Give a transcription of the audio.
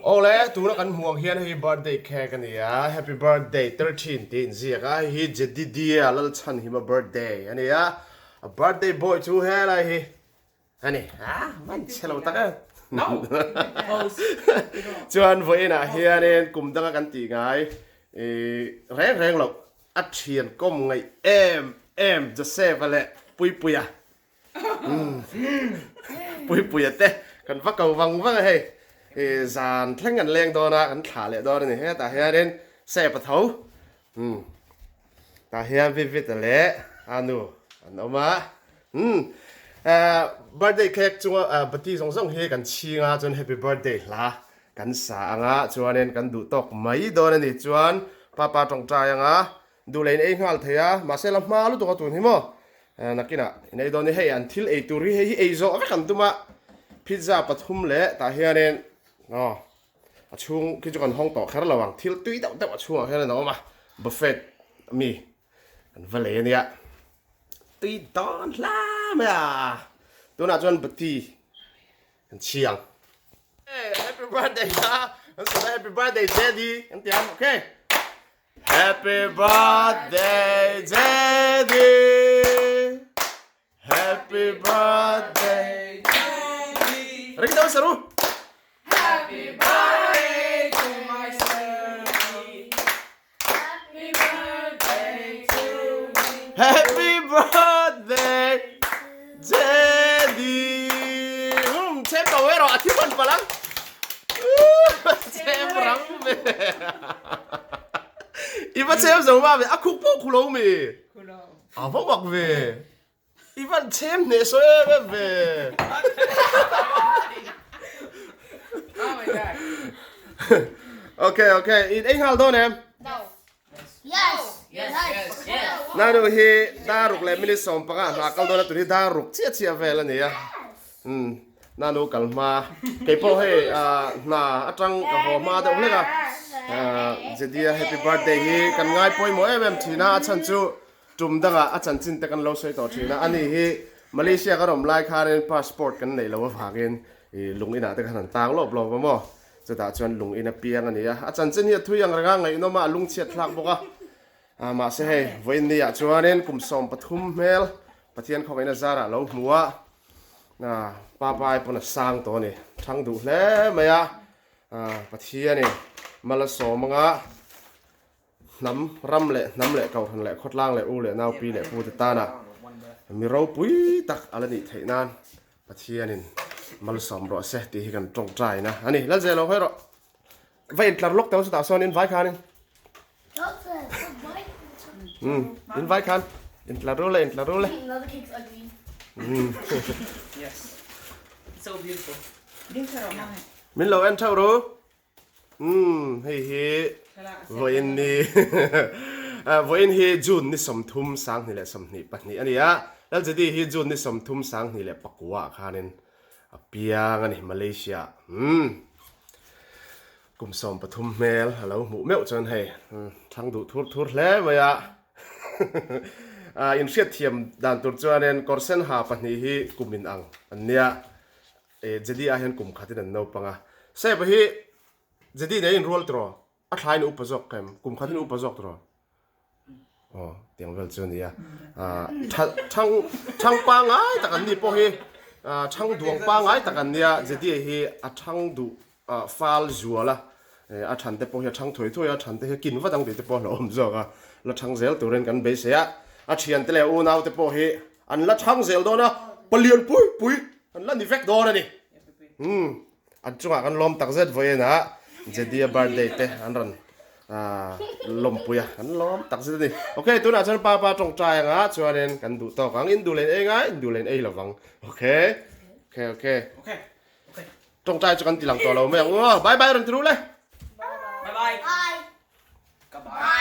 Awle, tuna kan hmuh ang hian hei hi birthday cake a ni a, happy birthday 13 tih a inziak a, hei hi Jedidia Lalchhanhima birthday a ni a, a birthday boy chu helai hi a ni a, van chhe lo tak e. Chuan vawiinah hianin kum danga kan tih ngai reng reng loh a thian kawm ngaih em em Joseph-a leh Puipuia Puipuia te kan va ko vang vang a hei zan thleng kan leng dawn a kan thlah leh dawn a ni hetah hianin sep a tho tah hian Vivita leh a nu an awm a birthday cake chunga bati zawng zawng hi kan chhing a chuan happy birthday hla kan sa anga chuanin kan duh tawk mai dawn a ni chuan papa tawngtai anga Duh leh in ei nghal thei a, mahse la hma lutuk a tun hi maw? Nakinah in ei dawn ni, hei an thil ei tur hi hei hi ei zawh vek an tum a, pizza pathum leh tah hianin aw a chhung khi chu kan hawng tawh kher lo ang, thil tui deuh deuh a chhungah hian an awm a, buffet mi an va lei a nia, tui dawn hla mai a, tunah chuan bati An chhiang. Hey, happy birthday ha. An sawi happy birthday Daddy an ti ang. Okay. Happy birthday Daddy. Happy birthday Daddy. Ring daw saru. Happy birthday to my Sir. Happy birthday to me. Happy birthday Daddy. Chem tawh erawh a thi hman palh ang. Chem rang ve. I va chem zo va ve a khuk pawh khu lo mi. A va mak ve. I van chhem hneh sawi em em ve. Oh my god. Okay okay in ei nghal dawn em? No. Yes. Yes. Yes. Yes. Nanu hi daruk leh minute 15 hna kal dawn a tun hi daruk chiah chiah vel a ni a. Um nanu kal hma kei pawh hei hna atang ka haw hma deuh hlek a. Jedia happy birthday hi kan ngai pawimawh em em thin a a chhan chu Tum dangah a chanchin te kan lo sawi tawh thin a, ani hi Malaysia kan awm lai khanin passport kan neih loh avangin ih lung inah te khan han tang lawp lawp a maw, chutah chuan lung in a piang a ni a, a chanchin hi a thui ang reng a, ngaihnawm a, a lungchhiat thlak bawk a, ah mahse hei vawiin ni ah chuanin kum 13 hmel Pathian khawngaihin a zarah lo hmu a, ah papa ai pawn a sang tawh a ni, thang duh hle mai a, ah Pathianin mal a sawm anga. Hnam, ram leh hnam leh kohhran leh khawtlang leh u leh nau pi leh pu te tana mi ropui tak a la nih theih nan Pathianin malsawm rawh se tih hi kan tawngtaina a ni. Lalzeh lo hawi rawh. Va intlar lawk teuh chutah sawn in vai khanin. Um, in vai khan. Intlar ru le, intlar ru le. Yes. So beautiful. Min lo en theuh ru. Umm hei hi vawiin ni vawiin hi June ni 30 2022 a ni a, LGD hi June ni 30 2009 ah khanin a piang a ni Malaysia ah umm kum 13 hmel a lo hmuh meuh chuan hei thlang duh thur thur hle mai a inhriatthiam dan tur chuanin kawr sen ha pahnih hi kum in ang an nia. E Jedi ah hian kum khatin an naupang a. Sep hi Jedi nen in rual tiraw? A thlain a upa zawk em? Kum khatin a upa zawk tiraw? Aw, tiang vel chu a nia. Ah, tha, thang, thang pangai tak an ni pawh hi, ah, thang duang pangai tak an nia. Jedi hi a thang duh, ah, fal zual a. E, a than te pawh hi a thang thuai thuai a, a than te hi a kin vat ang tih te pawh a hlauhawm zawk a. La thang zel turin kan beisei a. A thiante leh a unau te pawh hi an la thang zel dawn a, palian pui pui An la ni vek dawn a ni. Umm an chungah kan lawm tak zet vawiin ah Jedia birthday te an rawn lawmpui a, an lawm tak zet a ni. Ok tunah chuan papa tawngtai anga chuanin kan duh tawk ang, in duh leh in ei ngai, in duh leh in ei lovang. Ok ok ok tawngtai chu kan ti lang tawh lo mai ang. Bye bye rawn ti ru le. Bye bye. Bye. Bye.